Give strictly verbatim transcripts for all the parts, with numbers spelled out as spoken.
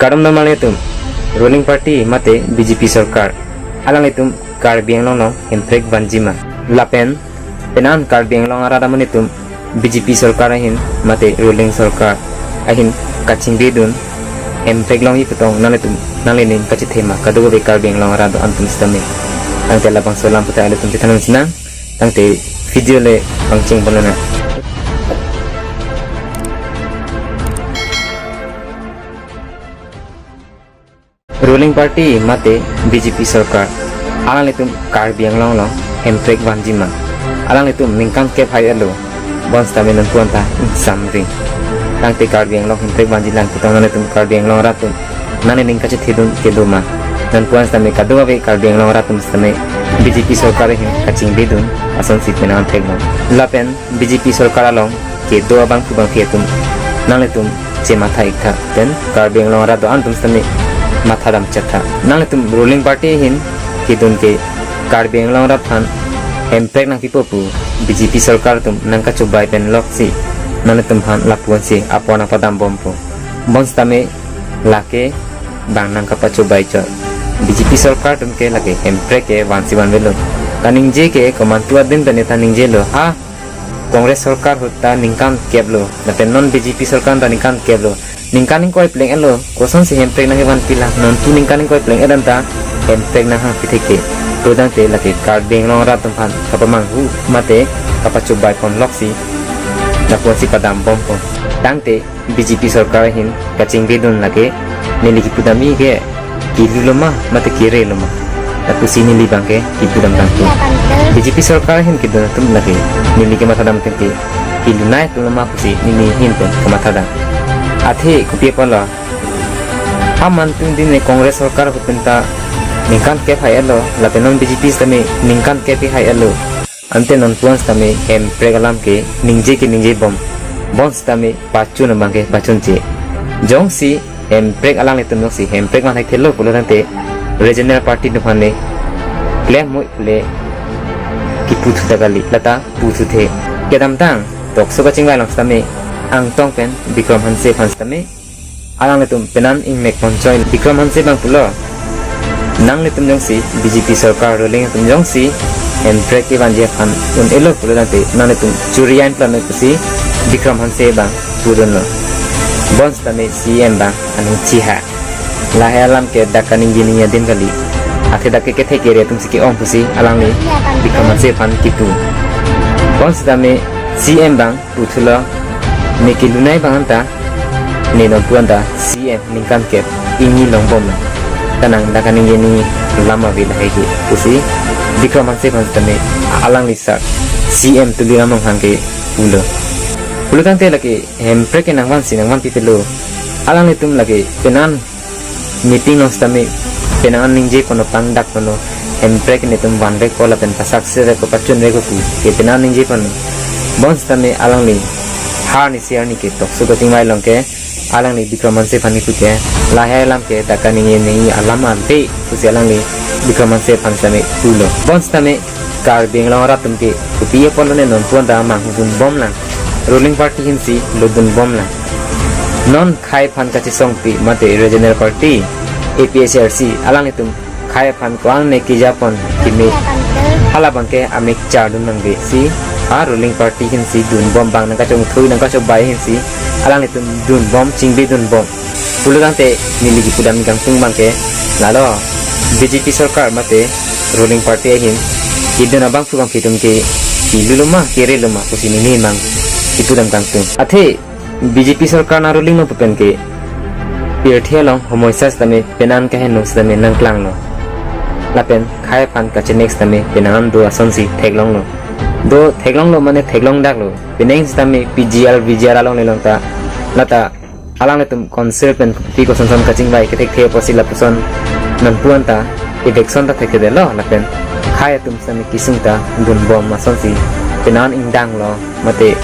Kardom dam alanglitum, ruling party mate B J P sorkar, alanglitum Karbi Anglong along hemprek vanji ma? Lapen penan Karbi Anglong arat amonit atum B J P sorkar ahin mate ruling sorkar ahin kachingbedun hemprek longji pu tong nanglitum nanglining kachethe ma kadokave Karbi Anglong arat do-an atum sitame? Tangte labangso alam puthot ilitum chethan nang sinang. Tangte video le pangcheng pon nang. Ruling party mate B J P sorkar, alanglitum Karbi Anglong along hemprek vanji ma? Alanglitum ningkan kep hai-etlo, bonsitame nonpu anta ingsamring. Tangte Karbi Anglong hemprek vanji lang pu tong nanglitum Karbi Anglong arat atum nanglining kachethedun kedo ma? Nonpu an sitame kadokave Karbi Anglong arat atum sitame B J P sorkar ahin kachingbedun asonsi penan theklong. Lapen B J P sorkar along kedo abangphu bangphi atum nanglitum chematha iktha, pen Karbi Anglong arat do-an atum sitame matha dam chetha. Nanglitum ruling party ahin kedun ke Karbi Anglong arat aphan hemprek nangpipo pu B J P sorkar atum nangkachobai pen loksi nanglitum aphan lapu ansi apor nangpadam bompo. Bonsitame lake bang nangkapachobai chot. B J P sorkar atum ke lake hemprek ke vansi vanvelo. Kaningje ke komantu adin pen ta ningjelo, ha Congress sorkar ahut ta ningkan keplo, lapen non B J P sorkar ta ningkan keplo. Ningkan ingkoi pleng-etlo, kosonsi hemprek nangkevanpi lang? Nonpu ningkan ingkoi pleng-et anta hemprek nanghangpi theke. Pudangte lake Karbi Anglong arat atum aphan kapamanghu mate kapachobai pon loksi lapu ansi padam bompo. Tangte B J P sorkar ahin kachingbedun lake neli kipudamji ke kilu lo ma mate kere lo ma, lapusi neli abangke kipudam tangte. B J P sorkar ahin kedun atum lake neli kematha dam tangte kilunai atum lo ma pusi neli ahin pen kematha dam. Athe kopi apotlo? Amantu dine Congress sorkar ahut pen ta ningkan kep hai-etlo, lapen non B J P sitame ningkan kep hai-etlo. Ante nonpu an sitame hemprek alam ke ningje ke ningje bom, bonsitame pachun abangke pachunche. Jongsi hemprek alanglitum jongsi hemprek van hai thelo pulo tangte regional party atum aphan ne klemhoi pule kipu thu ta kali, lata pu thuthe. Kedamtang tokso kachingvai along sitame Angtong pen Bikram Hanse aphan sitame alanglitum penan ingmek ponchoi. Bikram Hanse abang pulo, nanglitum jongsi B J P sorkar ruling atum jongsi hemprek kevanji aphan un-elo pulo tangte nanglitum churi ain plan pusi Bikram Hanse abang pudunlo. Bonsitame C M abang aning chiha. Lahai alam ke dak kaningje ningje adin kali. Athe dak ke kethe kere atumsi ke-ong pusi alangli Bikram Hanse aphan kipu. Bonsitame C M abang puthulo, ne kelunai abang anta, ne nonpu anta C M ningkan kep ingni longbom nang. Kanang dak kaningje ningje alam ave lahai ke pusi Bikram Hanse aphan sitame alangli sar C M Tuliram Ronghang ke pulo. Pulo tangte lake hemprek ke nangvansi nangvanpi pelo. Alanglitum lake penan meeting along sitame penan ningje ponlo, pangdak ponlo, hemprek netum vanvekpo lapen pasakse vekpo, pachun vekpo pu ke penan ningje ponlo. Bonsitame alangli harnisi arni ke tokso kachingvai along ke alangli Bikram Hanse aphan kipu ke, lahai alam ke dak kaningje ningje alam ante pusi alangli Bikram Hanse aphan sitame pulo. Bonsitame Karbi Anglong arat atum ke kopi apotlo ne nonpu anta manghudun bom lang? Ruling party ahinsi lodun bom lang? Non khei aphan kachesongpi mate regional party A P H L C alanglitum khei aphan ko-an ne kejapon keme, hala abangke amek chardun nangvesi, a ruling party ahinsi dun bom, bang nangkachongthui nangkachobai ahinsi alanglitum dun bom, chingbedun bom. Pulo tangte neli kipudam kangtung abangke lalo, B J P sorkar mate ruling party ahin kedun abangphu bangphi atum ke kilu lo ma kere lo ma pusi neli abang kipudam kangtung. Athe B J P sorkar nang ruling lo pu pen ke pirthe along homoisa sitame penan kaheno sitame nangklanglo. Lapen khei aphan kachenek sitame penan do asonsi theklonglo. Do theklonglo mane theklongdaklo. Penang sitame P G R, V G R along lelong ta, lata alanglitum council pen kopi koson son kachingvai kethekthe apotsi lapuson nonpu anta election ta thekthedetlo, lapen khei atum sitame kesung ta dun bom asonsi penan ingdanglo mate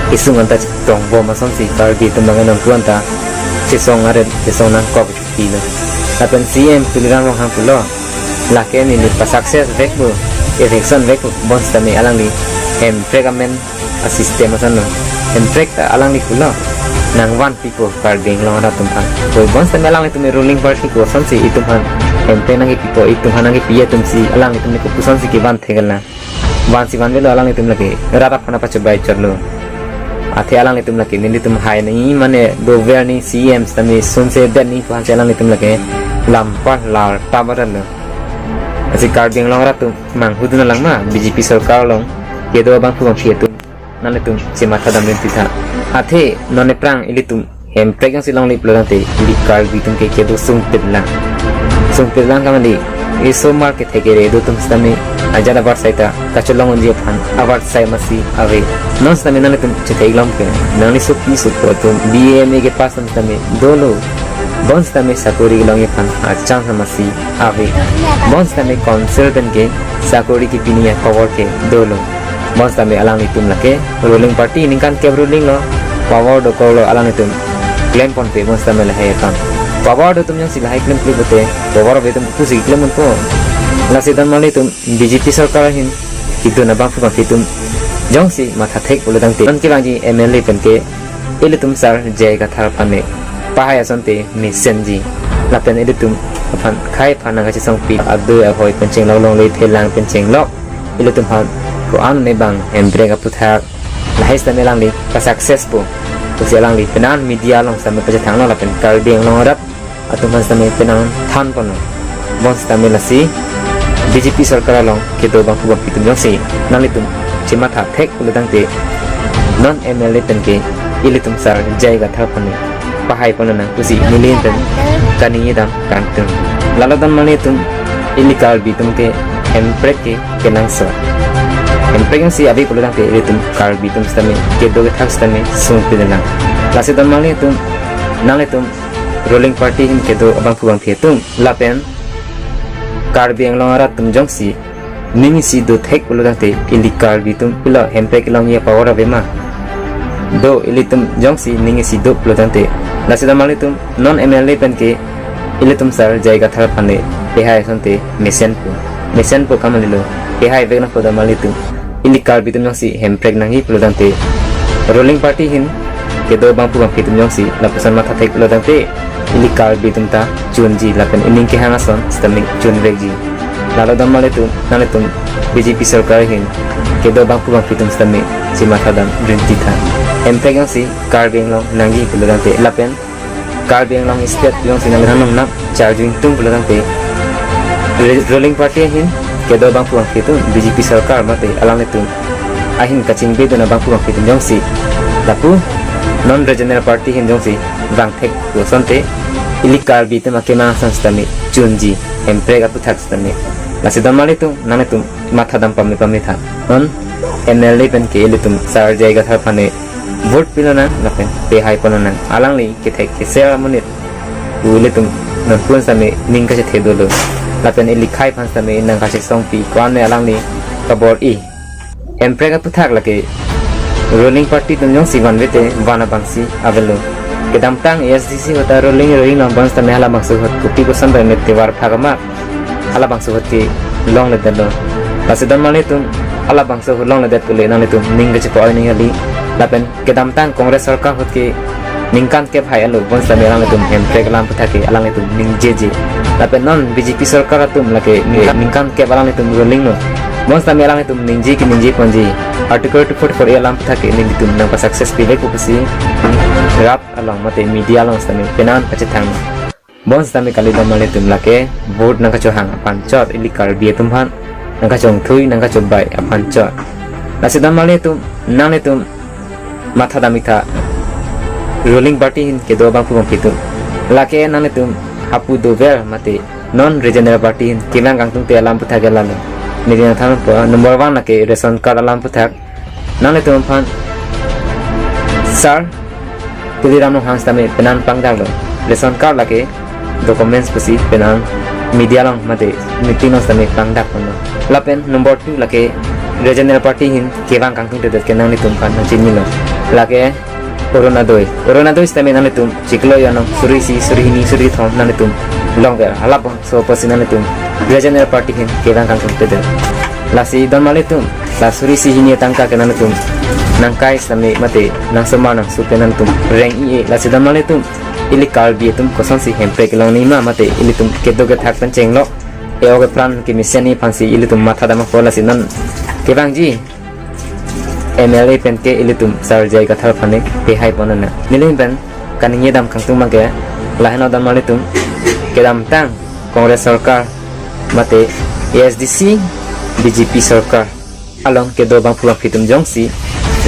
kesung anta chetong bom asonsi Karbi atum abang nonpu anta chesong aret chesong nangkok pilo. Lapen C M Tuliram Ronghang pulo, lake neli pasakse vekpo, election vekpo, bonsitame alangli hemprek amen a-system ason lo. Hemprek ta alangli pulo. nangvanpipo Karbi Anglong arat atum aphan. Koi bonsitame alanglitum ruling party kosonsi itum aphan hemprek nangkipipo, itum aphan nangkipi atumsi alanglitum kopuson si kevan theklang. Vansi vanvelo alanglitum lake rat aphan apachobei chotlo. Athe alanglitum lake nelitum hai ni mane dover ni C M sitame sunse den ni aphansi alanglitum lake lampar lar tabaran lo. Lasi Karbi Anglong arat atum manghudun lang ma B J P sorkar along kedo abangphu bangphi atum nanglitum chematha dam rinti tha. Athe non ephrang ilitum hemprek jongsi longle pulo tangte ili Karbi atum ke kedo sungpit lang. Sungpit lang kamali, isomar kethek kere do atum sitame ajat avarsai ta kacholong unji aphan avarsai masi ave. Non sitame nanglitum chetheklong ke, nangli sopi sopo atum B A M A kepass atum sitame dolo. Bonsitame sakori kelongji aphan a-chance masi ave. Bonsitame council pen ke sakori kepini a-power ke dolo. Bonsitame alanglitum lake ruling party ningkan kep ruling lo, power dokoklo alanglitum klemponpe bonsitame lahai akam. Power do atum jongsi lahai klemkle pote, power ave atum pusi klemponpo. Lasi don marli atum B J P sorkar ahin kedun abangphu bangphi atum jongsi matha thek pulo tangte non kevangji M L A pen ke ilitum sar J I Kathar aphan me pahai asonte mesenji. Lapen ilitum aphan khei aphan nangkachesongpi, adui ahoi pen chenglok, longle phelang pen chenglok, ilitum aphan ko-an me bang hemprek aphuthak lahai sitame alangli ka-success po. Pusi alangli penan media along sitame pachethanglo lapen Karbi Anglong arat atum aphan sitame penan thanponlo. Bonsitame lasi B J P sorkar along kedo abangphu bangphi atum jongsi nanglitum chematha thek pulo tangte non M L A pen ke ilitum sar J I Kathar aphan me pahai ponnang pusi neli pen kaningje dam kangtung. Lalo don marli atum, ili Karbi atum ke hemprek ke kenangsot. Hemprek jongsi ave pulo tangte ilitum Karbi atum sitame kedo kethak sitame sungpit lang. Lasi don marli atum, nanglitum ruling party ahin kedo abangphu bangphi atum lapen Karbi Anglong arat atum jongsi ning isi do thek pulo tangte ili Karbi atum pulo hemprek kelongji a-power ave ma? Do, ilitum jongsi ning isi do pulo tangte. Lasi don marli atum, non M L A pen ke ilitum sar J I Kathar aphan le pahai asonte mesenpo. Mesenpo kamali lo, pahai vek nangpo don marli atum. Ili Karbi atum jongsi hemprek nangji pulo tangte ruling party ahin kedo abangphu bangphi atum jongsi lapuson matha thek pulo tangte ili Karbi atum ta chunji lapen ining kehang ason sitame chunvekji. Lalo don marli atum, nanglitum B J P sorkar ahin kedo abangphu bangphi atum sitame chematha dam rinti tha. Hemprek jongsi Karbi Anglong nangji pulo tangte lapen Karbi Anglong state jongsi nangli hanong nap charjung tung pulo tangte, re-, ruling party ahin kedo abangphu bangphi atum, B J P sorkar mate alanglitum ahin kachingbedun abangphu bangphi atum jongsi lapu non regional party ahin jongsi vangthek pu asonte ili Karbi atum akemang ason sitame chunji, hemprek aphuthak sitame. Lasi don marli atum, nanglitum matha dam pame pame tha. Non M L A pen ke ilitum sar J I Kathar aphan me vote pilonang lapen pahai ponnang. Alangli kethek keser amonit pu ilitum nonpun sitame ning kachethe dolo. Lapen ili khei aphan sitame nangkachesongpi, ko-an me alangli kabor-i. Hemprek aphuthak lake ruling party atum jongsi vanve te van abangsi avelo. Kedamtang A S D C ahut ta ruling ruling nang bonsitame halabangso ahut kopi koson pen me tovar phak amat halabangso ahut kelongledetlo. Lasi don marli atum, halabangso ahut longledet pule nanglitum ning kachepa-oi nangji kali. Lapen kedamtang Congress sorkar ahut ke ningkan kep hai alo bonsitame alanglitum hemprek alam aphuthak ke alanglitum ningjeje. Lapen non B J P sorkar atum lake ningkan, ningkan kep alanglitum ruling lo. Bonsitame alanglitum ningje ke ningjeponji. Article two forty-four A alam aphuthak ke nelitum nangpa-success pivekpo pusi rat along mate media along sitame penan pachethang. Bonsitame kali don marli atum, lake vote nangkachohang aphan chot, ili Karbi atum aphan nangkachongthui nangkachobei aphan chot. Lasi don marli atum, nanglitum matha dam-ik tha ruling party ahin kedo abangphu bangphi atum. Lake nanglitum hapu dover mate non regional party ahin kevang kangtungte alam aphuthak ke lalo. Neli nangthanpo, number one lake ration card alam aphuthak. Nanglitum aphan sar Tuliram Ronghang sitame penan pangdaklo. Ration card lake documents pusi penan media along mate meeting along sitame pangdakponlo. Lapen number two lake regional party ahin kevang kangtungtedet ke nanglitum aphan nangchinilo. Lake Orunodoi. Orunodoi sitame nanglitum chiklo ijano suri isi, suri hini, suri kethom nanglitum longver. Halabangso apotsi nanglitum regional party ahin kevang kangtungtedet. Lasi don marli atum, la suri isi hini atangka ke nanglitum nangkai sitame mate nangsomar nangsu pen nangtum reng-i-e. Lasi don marlitum, ili Karbi atum kosonsi hemprek kelong nangji ma mate ilitum kedo kethak pen chenglok, e-ok epran kemesen ji aphansi ilitum matha dam ako. Lasi non kevangji M L A pen ke ilitum Sar J I Kathar aphan ne pehai pon nang. Neli ahin pen kaningje dam kangtung abang ke lahenlo don marlitum, kedamtang Congress sorkar mate A S D C B J P sorkar along kedo bangphu bangphi atum jongsi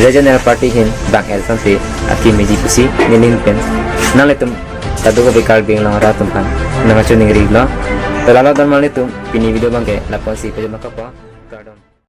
regional party ahin bang-el tangte akemeji pusi neli ahin pen nanglitum kadokave Karbi Anglong arat atum aphan nangkachoningrilo. To lalo don marlitum, pini video abang ke lapu-ansi pajut ma kapo.